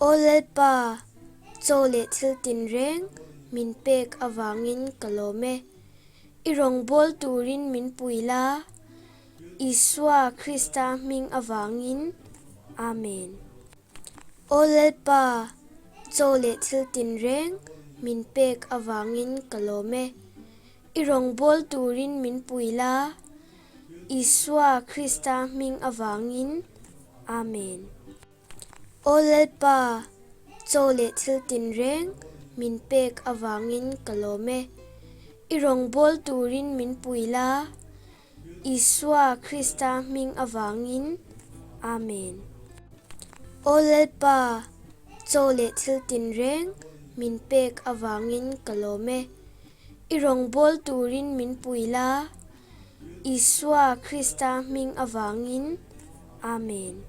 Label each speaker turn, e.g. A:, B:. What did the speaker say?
A: Aw Lalpa, chaw leh thil tinreng min pek avangin ka lawm e. I rawngbâwl turin min pui la, Isua Krista hming avangin. Amen. Aw Lalpa, chaw leh thil tinreng min pek avangin ka lawm e. I rawngbâwl turin min pui la, Isua Krista hming avangin. Amen. Aw Lalpa, chaw leh thil tinreng min pek avangin ka lawm e. I rawngbâwl turin min pui la, Isua Krista hming avangin. Amen. Aw Lalpa, chaw leh thil tinreng min pek avangin ka lawm e. I rawngbâwl turin min pui la, Isua Krista hming avangin. Amen.